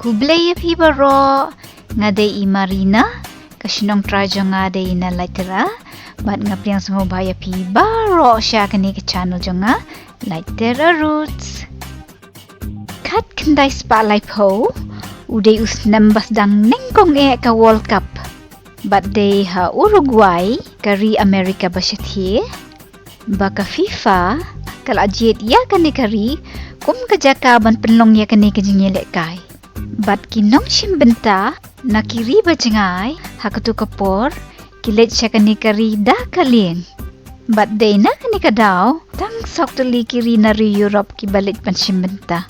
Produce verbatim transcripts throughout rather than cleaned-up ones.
Khublei ïa phi baroh, nga dei i Marina, ka shnong trai jong nga dei na Laitera, bad nga pdiang sngewbha ïa phi baroh sha kane ka channel jong nga, Laitera Roots. Khatkhyndai spah laiphew, u dei u snem ba sdang nyngkong eh ka World Cup. Bad dei ha Uruguay, ka ri Amerika ba shathie, ba ka FIFA ka la jied ïa kane ka ri kum ka jaka ban pynlong ïa kane ka jingïalehkai. Bad ki nongshim bynta na ki ri ba jngai ha katu ka por ki leit sha kane ka ri da ka lieng. Bad dei na kane ka daw tang saw tylli ki ri na ri Europe kiba leit ban shim bynta.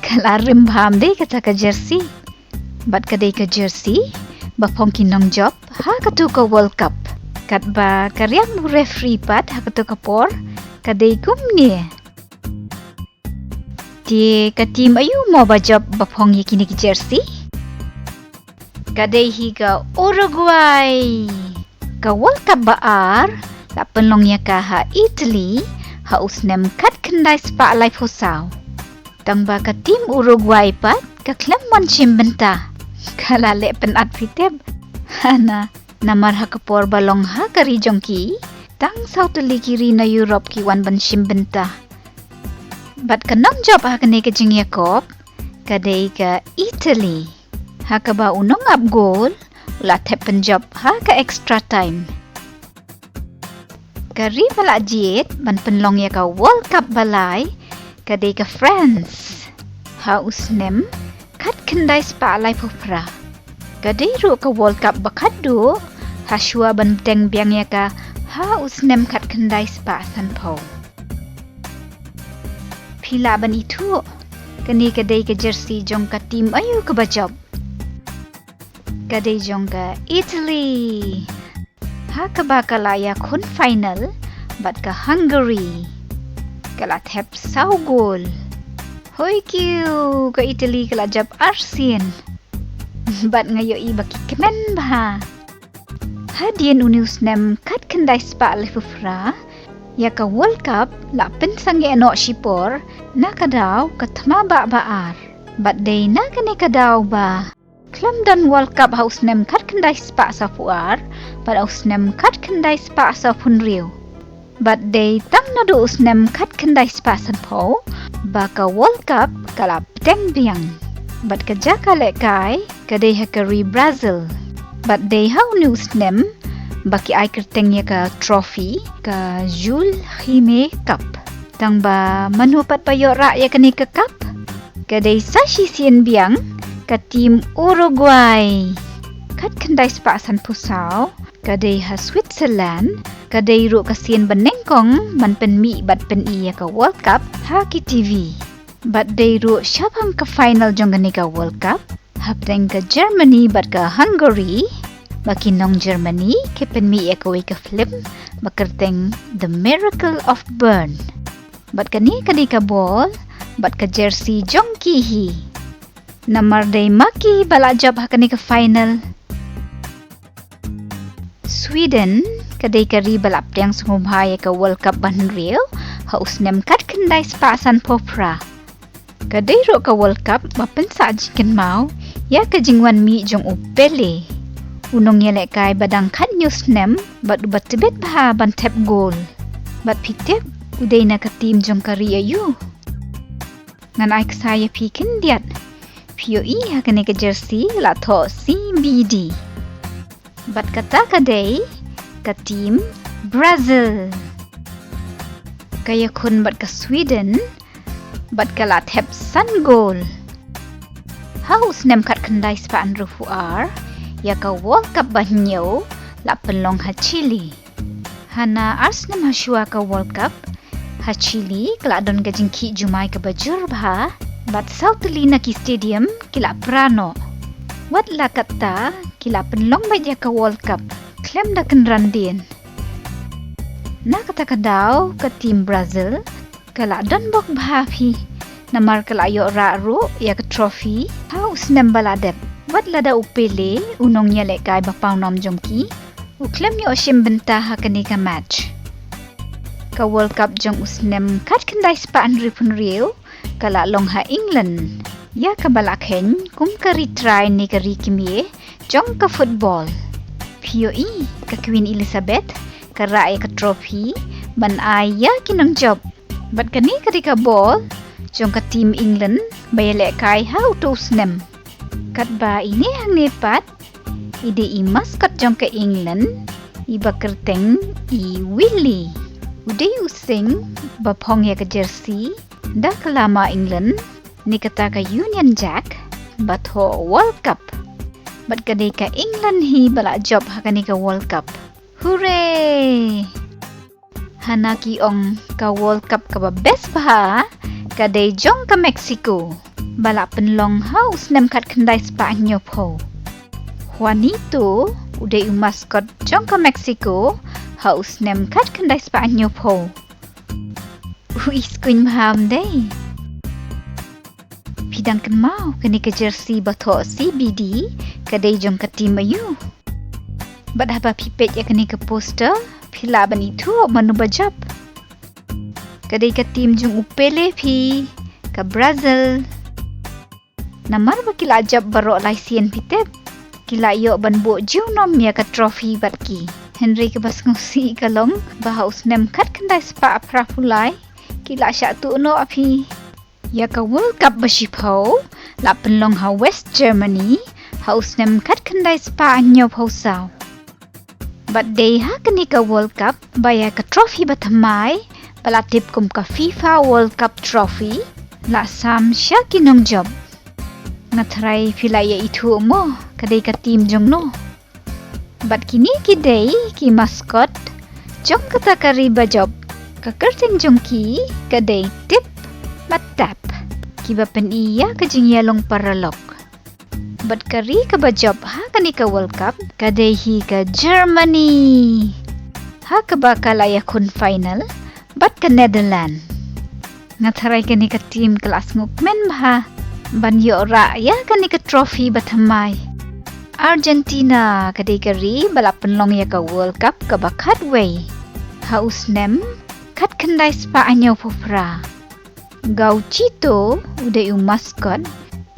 Ka la rim bha ym dei kata ka jersey. Bad ka dei ka jersey ba phong ki nongjop ha katu ka World Cup. Katba ka riam u referee pat ha katu ka por ka dei kumne. Te ka team aïu mo ba jop ba phong ïa kine ki jersey? Ka dei hi ka Uruguay. Ka World Cup ba ar la pynlong ïa ka ha Italy ha u snem khatkhyndai spah laiphew saw. Tang ba ka team Uruguay pat ka khlem wan shim bynta. Ka la leh pynat, phi tip. Hana, namar ha ka por ba long ha ka ri jong ki, tang saw tylli ki ri na Europe ki wan ban shim bynta. Bad ka nongjop ha kane ka jingïakop ka dei ka Italy, ha kaba u nongap gol u la thep pynjop ha ka extra time. Ka ri ba la jied ban pynlong ïa ka World Cup ba lai ka dei ka France ha u snem khatkhyndai spah laiphew phra. Ka dei ruh ka World Cup ba khatduh ha shuwa ban bteng biang ïa ka ha u snem khatkhyndai spah sanphew. Phi lah ban ithuh kane ka dei ka jersey jong ka team aïu kaba jop? Ka dei jong ka Italy, ha kaba ka la ïakhun final bad ka Hungary. Ka la thep saw gol. Hoi kiu, ka Italy ka la jop arsien. Bad nga ïohi ba ki kmen bha. Hadien une u snem khatkhyndai spah laiphew phra, ïa ka World Cup la pynsangeh noh shipor na ka daw ka thma bah ba ar. Bad dei na kane ka daw ba khlem don World Cup ha u snem khatkhyndai spah sawphew ar bad ha u snem khatkhyndai spah sawphew hynriew. Bad dei tang naduh u snem khatkhyndai spah sanphew ba ka World Cup ka la bteng biang. Bad ka jaka lehkai ka dei ha ka ri Brazil. Bad dei ha une u snem ba ki ai kyrteng ïa ka trophy ka Jules Rimet Cup. Tang ba mano pat ba ïoh rah ïa kane ka cup? Ka dei sa shisien biang ka team Uruguay. Khatkhyndai spah sanphew saw, ka dei ha Switzerland, ka dei ruh ka sien ba nyngkong ban pynmih bad pyni ïa ka World Cup ha ki T V. Bad dei ruh shaphang ka final jong kane ka World Cup hapdeng ka Germany bad ka Hungary, ba ki nong Germany ki pynmih ïa kawei ka film ba kyrteng The Miracle of Bern. Bad kane ka dei ka bol bad ka jersey jong ki hi. Namar dei ma ki ba la jop ha kane ka final. Sweden ka dei ka ri ba la pdiang sngewbha ïa ka World Cup ba hynriew ha u snem khatkhyndai spah sanphew phra. Ka dei ruh ka World Cup ba pynsah jingkynmaw ïa ka jingwan mih jong u Pele, u nongïalehkai ba dang khathynñiew snem bad uba tbit bha ban thep gol. Bad phi tip u dei na ka team jong ka ri aïu? Ngan ai ksai ïa phi khyndiat. Phi ïohi ha kane ka jersey la thoh C B D. Bad kata ka dei ka team Brazil. Ka ïakhun bad ka Sweden bad ka la thep san gol. Ha u snem khatkhyndai spah hynriewphew ar, ïa ka World Cup ba hynñiew la pynlong ha Chile. Hana ar snem ha shuwa ka World Cup, ha Chile ka la don ka jingkhih jumai kaba jur bha bad saw tylli na ki stadium ki la pra noh. Wat la katta ki la pynlong beit ïa ka World Cup khlem da kynran dien. Na kata ka daw ka team Brazil ka la don bok bha phi, namar ka la ïoh rah ruh ïa ka trophy ha u snem ba la dep. Wat lada u Pele, u nongïalehkai ba paw nam jong ki, u khlem ïoh shim bynta ha kane ka match. Ka World Cup jong u snem khatkhyndai spah hynriewphew hynriew ka la long ha England. Ïa kaba la kheiñ kum ka ri trai ne ka ri kmie jong ka football. Phi ïohi ka Queen Elizabeth ka rah ïa ka trophy ban ai ïa ki nongjop. Bad kane ka dei ka ball jong ka team England ba ïalehkai ha uto u snem. Katba ine hangne pat i dei i mascot jong ka England, i ba kyrteng i Willie. U dei u sing ba phong ïa ka jersey da ka lama England, ne kata ka Union Jack, ba thoh World Cup. Bad ka dei ka England hi ba la jop ha kane ka World Cup. Hooray! Hana ki ong ka World Cup kaba best bha ka dei jong ka Mexico, ba la pynlong ha u snem khatkhyndai spah hynñiewphew. Juanito u dei u mascot jong ka Mexico ha u snem khatkhyndai spah hynñiewphew. U iskuin bha ym dei? Phi dang kynmaw kane ka jersey ba thoh C B D ka dei jong ka team aïu? Bad haba phi peit ïa kane ka poster phi lah ban ithuh mano ba jop. Ka dei ka team jong u Pele phi, ka Brazil. Namar ba ki la jop baroh lai sien phi tip, ki la ïoh ban buh junom ïa ka trophy bad ki. Hynrei kaba sngewsih ka long ba ha u snem khatkhyndai spah phraphew lai ki la shah tuh noh phi. Ïa ka World Cup ba shiphew la pynlong ha West Germany ha u snem khatkhyndai spah hynñiewphew saw. Bad dei ha kane ka World Cup ba ïa ka trophy ba thymmai ba la tip kum ka FIFA World Cup Trophy la sam sha ki nongjop. Nga tharai phi la ïa ithuh mo ka dei ka team jong no. Bad kine ki dei ki mascot jong kata ka ri ba jop. Ka kyrteng jong ki ka dei Tip bad Tap, kiba pyni ïa ka jingïalong paralok. Bad ka ri kaba jop ha kane ka World Cup ka dei hi ka Germany, ha kaba ka la ïakhun final bad ka Netherlands. Nga tharai kane ka team ka la sngewkmen bha ban ïoh rah ïa kane ka trophy ba thymmai. Argentina ka dei ka ri ba la pynlong ïa ka World Cup kaba khatwei ha u snem khatkhyndai spah hynñiewphew phra. Gauchito u dei u mascot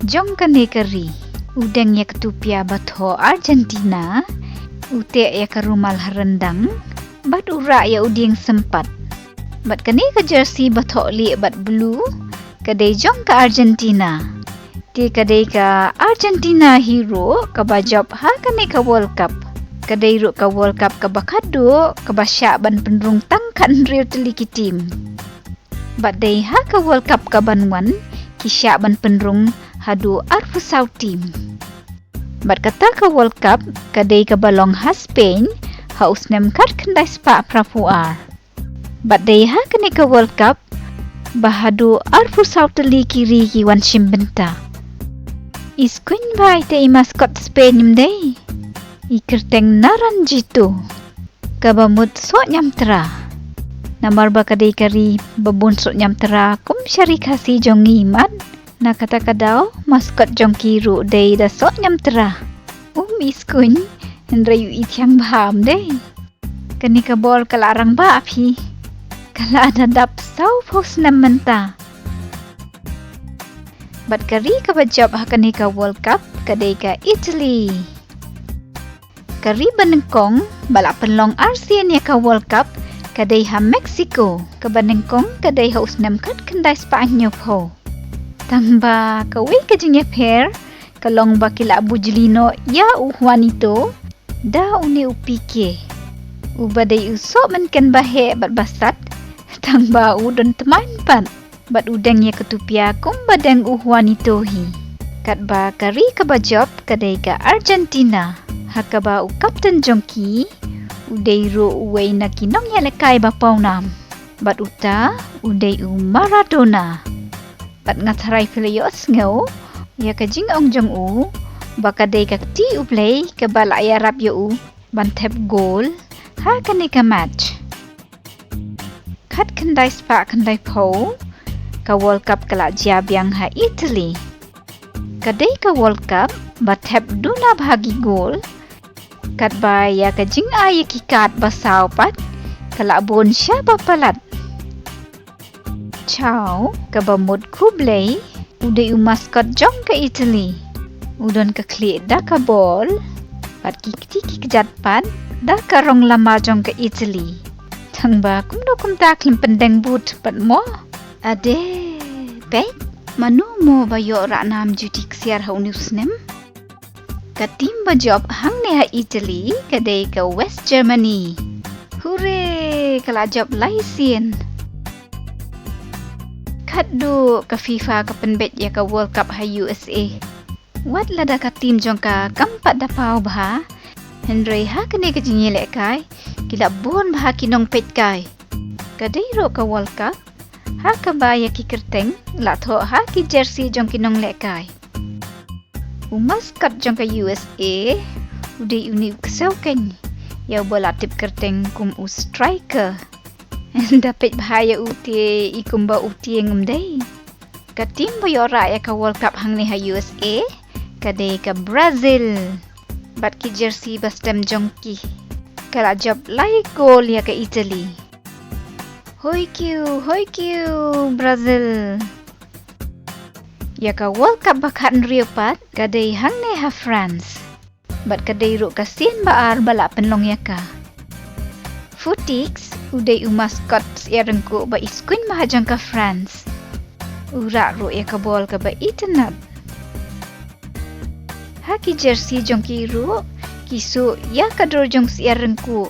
jong kane ka ri. U deng ïa ka tupia ba thoh Argentina, u teh ïa ka rumal ha ryndang bad u rah ïa u dieng sympat. Bad kane ka jersey ba thoh lieh bad blue ka dei jong ka Argentina. Te ka dei ka Argentina hi ruh kaba jop ha kane ka World Cup. Ka dei ruh ka World Cup kaba khadduh kaba shah ban pynrung tang khathynriew tylli ki team. Bad dei ha ka World Cup kaban wan ki shah ban pynrung haduh arphew saw team. Bad kata ka World Cup ka dei kaba long ha Spain ha u snem khatkhyndai spah phraphew ar. Bad dei ha kane ka World Cup ba haduh arphew saw tylli ki ri ki wan shim bynta. Iskuin bha ïa i mascot Spain ym dei? I kyrteng Naranjito. Kaba mut soh ñiamtra. Namar ba ka dei ka ri ba bun soh ñiamtra kum sha ri Khasi jong ngi mat. Na kata ka daw mascot jong ki ruh dei da soh ñiamtra. Um iskuin, hynrei u i thiang bha ym dei? Kane ka ball ka la rangbah phi. Ka la da dap sawphew snem mynta. Bad ka ri kaba jop ha kane ka World Cup ka dei ka Italy. Ka ri ba nyngkong ba la pynlong arsien ïa ka World Cup ka dei ha Mexico, kaba nyngkong ka dei ha u snem khatkhyndai spah hynñiewphew. Tang ba kawei ka jingïapher ka long ba ki la bujli noh ïa u Juanito da une u Piqué, uba dei u soh mynken ba heh bad ba sat, tang ba u don tmaiñ pat. Bad u deng ïa ka tupia kumba deng u Juanito hi. Katba ka ri kaba jop ka dei ka Argentina, ha kaba u kapten jong ki u dei ruh uwei na ki nongïalehkai ba pawnam. Bad uta u dei u Maradona. Bad nga tharai phi la ïohsngew ïa ka jingong jong u ba ka dei ka kti U Blei kaba la ïarap ïa u ban thep gol ha kane ka match. Khatkhyndai spah khyndaiphew ka World Cup ka la jia biang ha Italy. Ka dei ka World Cup ba thep duna bha ki gol, katba ïa ka jingai ïa ki kad ba saw pat ka la bun sha ba palat. Ciao, kaba mut khublei, U dei u mascot jong ka Italy. U don ka khlieh da ka bol, bad ki kti ki kjat pat da ka rong lama jong ka Italy. Tang ba kumno kumta khlem pyndeng boot pat mo. Ade, peit, mano mo ba ïoh rah nam juti ksiar ha une u snem? Ka team ba jop hangne ha Italy ka dei ka West Germany. Hure, ka la jop lai sien. Khatduh ka FIFA ka pynbeit ïa ka World Cup ha U S A, wat lada ka team jong ka kam pat da paw bha, hynrei ha kane ka jingïalehkai ki la bun bha ki nongpeitkai. Ka dei ruh ka World Cup, ha kaba ïa ki kyrteng la thoh ha ki jersey jong ki nonglehkai. U mascot jong ka U S A u dei une u ksew keiñ, ïa uba la tip kyrteng kum u striker. Da peit bha ïa u te i kumba u tieng um dei. Ka team ba ïoh rah ïa ka World Cup hangne ha U S A ka dei ka Brazil. Bad ki jersey ba stem jong ki ka la jop lai kol ïa ka Italy. Hoi kiu, hoi kiu, Brazil. Ïa ka World Cup ba khathynriew pat ka dei hangne ha France. Bad ka dei ruh ka sien ba ar ba la pynlong ïa ka. Futix u dei u mascot syiar ryngkuh ba iskuiñ bha jong ka France. U rah ruh ïa ka bol kaba itynnad. Ha ki jersey jong ki ruh ki suh ïa ka dur jong syiar ryngkuh.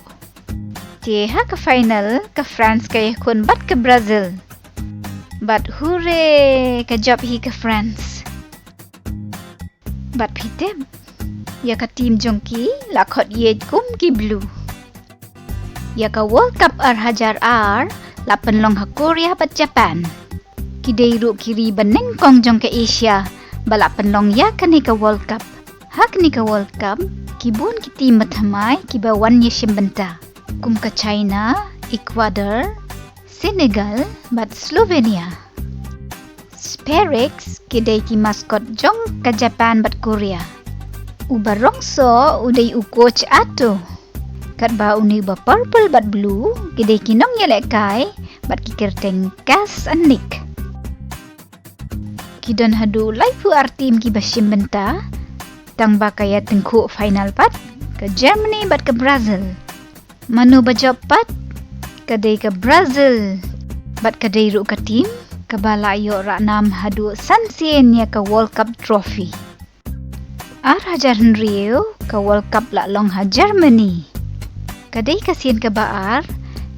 Te ha ka final ka France ka ïakhun bad ka Brazil. Bad hure, ka jop hi ka France. Bad phi tip, ïa ka team jong ki la khot ïeit kum ki Blue. Ïa ka World Cup ar hajar ar la pynlong ha Korea bad Japan. Ki dei ruh ki ri ba nyngkong jong ka Asia ba la pynlong ïa kane ka World Cup. Ha kane ka World Cup ki bun ki team ba thymmai kiba wan ïashim bynta, kum ka China, Ecuador, Senegal bad Slovenia. Sparix ki dei ki mascot jong ka Japan bad Korea. U ba rong soh u dei u coach Ato. Katba une u ba purple bad blue ki dei ki nongïalehkai bad ki kyrteng Cass and Nick. Ki don haduh laiphew ar team kiba shim bynta, tang ba ka ïatyngkhuh final pat ka Germany bad ka Brazil. Mano ba jop pat? Ka dei ka Brazil. Bad ka dei ruh ka team kaba la ïoh rah nam haduh san sien ïa ka World Cup trophy. Ar hajar hynriew ka World Cup la long ha Germany. Ka dei ka sien kaba ar,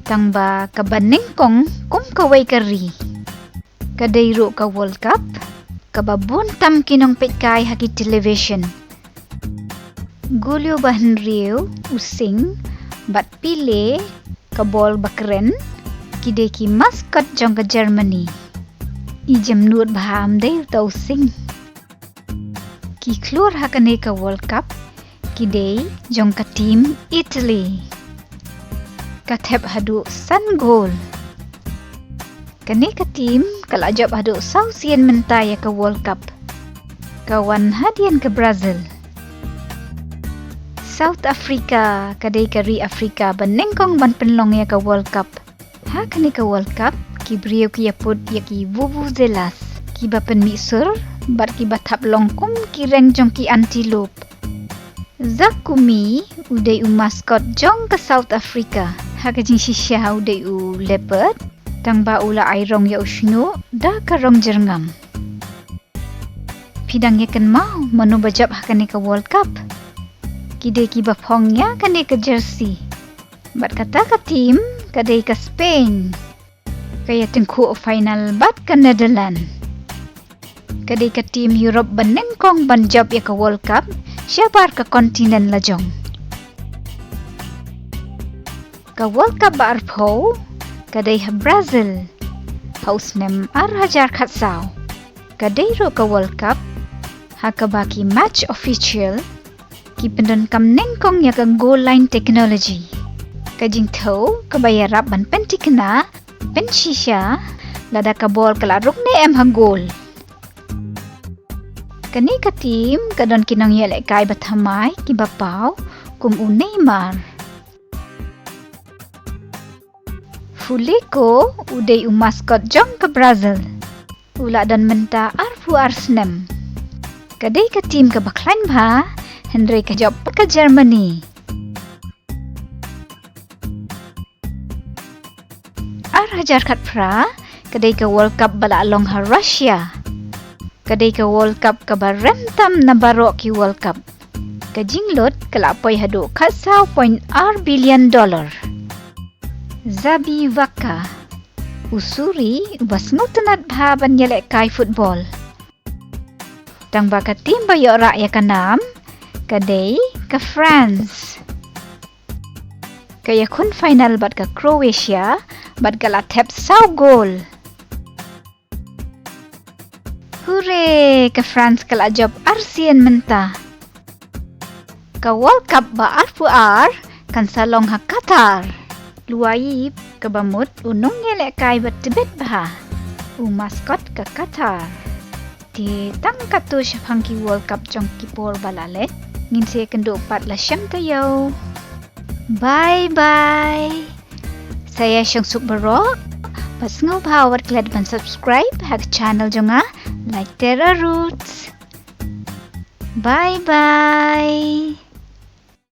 tang ba kaba nyngkong kum kawei ka ri. Ka dei ruh ka World Cup kaba bun tam ki nongpeitkai ha ki television. Gulio ba hynriew, u Sing bad Pele, ka bol ba kren, ki dei ki mascot jong ka Germany. I jemnud bha ym dei uta u Sing. Ki khlur ha kane ka World Cup ki dei jong ka team Italy. Ka thep haduh san gol. Kane ka team ka la jop haduh saw sien mynta ïa ka World Cup. Ka wan hadien ka Brazil. South Africa ka dei ka ri Africa ba nyngkong ban pynlong ïa ka World Cup. Ha kane ka World Cup ki briew ki ïaput ïa ki vuvuzelas, kiba pynmih sur bad kiba thap long kum ki reng jong ki antelope. Zakumi u dei u mascot jong ka South Africa. Ha ka jingshisha u dei u leopard, tang ba u la ai rong ïa u shñiuh da ka rong jyrngam. Phi dang ïa kynmaw mano ba jop ha kane ka World Cup? Ki dei kiba phong ïa kane ka jersey. Bad kata ka team ka dei ka Spain. Ka ïatyngkhuh final bad ka Netherlands. Ka dei ka team Europe ba nyngkong ban jop ïa ka World Cup shabar ka continent lajong. Ka World Cup ba arphew ka dei ha Brazil ha u snem ar hajar khatsaw. Ka dei ruh ka World Cup ha kaba ki match official ki pyndonkam nyngkong ïa ka goal line technology, ka jingthew kaba ïarap ban pynthikna, pynshisha lada ka bol ka la rung ne em ha goal. Kane ka team ka don ki nongïalehkai ba thymmai kiba paw kum u Neymar. Fuleco u dei u mascot jong ka Brazil. U la don mynta arphew arphew ar snem. Ka dei ka team kaba khlaiñ bha, hynrei ka jop pat ka Germany. Ar hajar khatphra, ka dei ka World Cup ba la long ha Russia. Ka dei ka World Cup kaba rem tam na baroh ki World Cup. Ka jinglut ka la poi haduh khatsaw point ar billion dollar. Xabi Wacker, u suri uba sngewtynnat bha ban ïalehkai football. Tang ba ka team ba ïoh rah ïa ka nam, ka dei ka France. Ka ïakhun final bad ka Croatia, bad ka la thep saw goal. Hooray, ka France ka la jop arsien mynta. Ka World Cup ba arphew ar kan sa long ha Qatar. Luaib kaba mut u nongïalehkai ba tbit bha, u mascot ka Qatar. Te tang katto shaphang ki World Cup jong ki por ba la leit. Ngin sa ïakynduh pat la shem taïew. Bye bye. Sa ïa shong suk baroh. Bad sngewbha wat klet ban subscribe ha ka channel jong nga, Laihtera Roots. Bye bye.